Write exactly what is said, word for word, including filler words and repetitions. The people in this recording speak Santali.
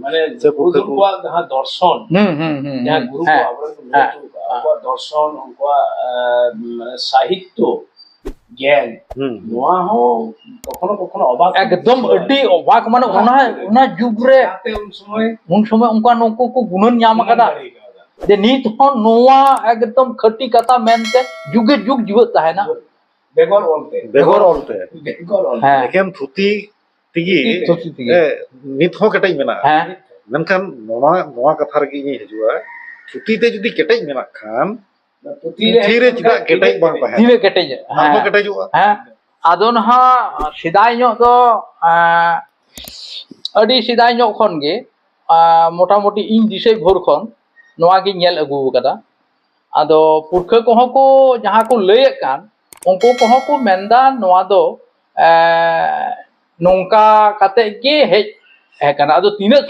ᱢᱟᱱᱮ ᱥᱮ ᱯᱩᱨᱩᱫᱷᱩᱞ ᱠᱚᱣᱟᱜ ᱡᱟᱦᱟᱸ ᱫᱚᱨᱥᱚᱱ, ᱦᱩᱸ, ᱦᱩᱸ, ᱦᱩᱸ, ᱡᱟᱦᱟᱸ ᱦᱩᱸ᱾ ᱜᱩᱨᱩ ᱠᱚ ᱦᱮᱸ, ᱟᱵᱚᱨᱮᱱ ᱠᱚ ᱢᱮᱱᱟᱜ ᱦᱮᱸ, ᱠᱚᱣᱟ, ᱦᱮᱸ᱾ ᱟᱵᱚᱣᱟᱜ ᱫᱚᱨᱥᱚᱱ, ᱩᱱᱠᱩᱣᱟᱜ, ᱮ, ᱢᱟᱱᱮ ᱥᱟᱦᱤᱛᱛᱚ ᱜᱮᱭᱟᱱ, ᱦᱩᱸ᱾ ᱱᱚᱣᱟ ᱦᱚᱸ ᱠᱚᱠᱷᱚᱱᱚ ᱠᱚᱠᱷᱚᱱᱚ ᱚᱵᱟᱠ ᱮᱠᱫᱚᱢ ᱵᱩᱡᱷᱟᱹᱜᱼᱟ᱾ ᱟᱹᱰᱤ ᱚᱵᱟᱠ, ᱢᱟᱱᱮ ᱚᱱᱟ, ᱚᱱᱟ ᱡᱩᱜᱽ ᱨᱮ ᱪᱤᱠᱟᱹᱛᱮ ᱩᱱ ᱥᱚᱢᱚᱭ ᱩᱱ ᱥᱚᱢᱚᱭ ᱚᱱᱠᱟ ᱱᱩᱠᱩ ᱠᱚ ᱜᱩᱱᱟᱹᱱ ᱧᱟᱢ ᱜᱩᱱᱟᱹᱱ ᱟᱠᱟᱫᱟ᱾ ᱫᱟᱲᱮ ᱠᱟᱣᱫᱟ᱾ ᱡᱮ ᱱᱤᱛ ᱦᱚᱸ ᱱᱚᱣᱟ ᱮᱠᱫᱚᱢ ᱠᱷᱟᱹᱴᱤ ᱠᱟᱛᱷᱟ ᱢᱮᱱᱛᱮ ᱡᱩᱜᱮ ᱡᱩᱜᱽ ᱡᱤᱣᱮᱫ ᱛᱟᱦᱮᱱᱟ᱾ ᱵᱮᱜᱚᱨ ᱚᱞᱛᱮ᱾ ᱵᱮᱜᱚᱨ ᱚᱞᱛᱮ᱾ ᱵᱮᱜᱚᱨ ᱚᱞᱛᱮ᱾ ᱦᱮᱸ᱾ ᱮᱠᱮᱱ ᱛᱷᱩᱛᱤ ᱛᱮᱜᱮ, ᱛᱷᱩᱛᱤ ᱛᱮᱜᱮ᱾ ᱮ, ᱱᱤᱛ ᱦᱚᱸ ᱠᱮᱴᱮᱡ ᱢᱮᱱᱟᱜᱼᱟ᱾ ᱦᱮᱸ᱾ ᱢᱮᱱᱠᱷᱟᱱ ᱱᱚᱣᱟ, ᱱᱚᱣᱟ ᱠᱟᱛᱷᱟ ᱨᱮᱜᱮ ᱤᱧᱤᱧ ᱦᱤᱡᱩᱜᱼᱟ, ᱛᱷᱩᱛᱤ ᱛᱮ ᱡᱩᱫᱤ ᱠᱮᱴᱮᱡ ᱢᱮᱱᱟᱜ ᱠᱷᱟᱱ, ᱯᱩᱛᱷᱤ ᱨᱮ ᱯᱩᱛᱷᱤ ᱨᱮ ᱪᱮᱫᱟᱜ ᱠᱮᱴᱮᱡ ᱵᱟᱝ ᱛᱟᱦᱮᱱᱟ? ᱛᱤᱱᱟᱹᱜ ᱠᱮᱴᱮᱡ? ᱟᱨᱦᱚᱸ ᱦᱮᱸ᱾ ᱠᱮᱴᱮᱡᱚᱜᱼᱟ᱾ ᱦᱮᱸ᱾ ᱟᱫᱚ ᱱᱟᱦᱟᱜ ᱥᱮᱫᱟᱭ ᱧᱚᱜ ᱫᱚ, ᱮᱸ, ᱟᱹᱰᱤ ᱥᱮᱫᱟᱭ ᱧᱚᱜ ᱠᱷᱚᱱ ᱜᱮ, ᱮᱸ, ᱢᱚᱴᱟᱢᱩᱴᱤ ᱤᱧ ᱫᱤᱥᱟᱹᱭ ᱵᱷᱳᱨ ᱠᱷᱚᱱ ᱱᱚᱣᱟ ᱜᱤᱧ ᱧᱮᱞ ᱟᱹᱜᱩ ᱟᱠᱟᱫᱟ᱾ ᱟᱫᱚ ᱯᱩᱨᱠᱷᱟᱹ ᱠᱚᱦᱚᱸ ᱠᱚ ᱡᱟᱦᱟᱸ ᱠᱚ ᱞᱟᱹᱭᱮᱫ ᱠᱟᱱ, ᱩᱱᱠᱩ ᱠᱚᱦᱚᱸ ᱠᱚ ᱢᱮᱱᱫᱟ ᱱᱚᱣᱟ ᱫᱚ, ᱮᱸ, ᱱᱚᱝᱠᱟ ᱠᱟᱛᱮ ᱜᱮ ᱦᱮᱡ ᱟᱠᱟᱱᱟ᱾ ᱟᱫᱚ ᱛᱤᱱᱟᱹᱜ